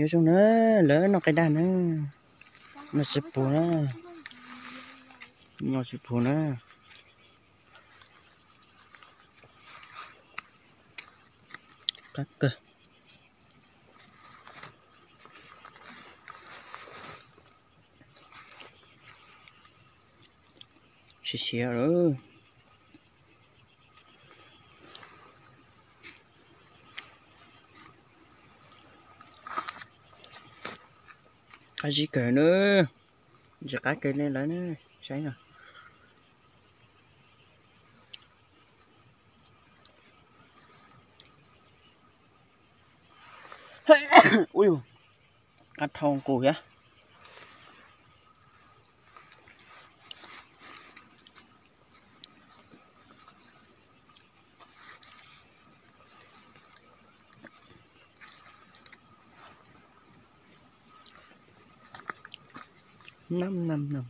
Yuav zoo na, lawv noj qe daj na, noj tsis puv na, noj tsis puv na. Qab kawg. Siav siav lawm. Qab zib kawg na, ntsis qab kawg li lawm na, saib no. Ub, qab dhau nqus thiab. Nam nam nam.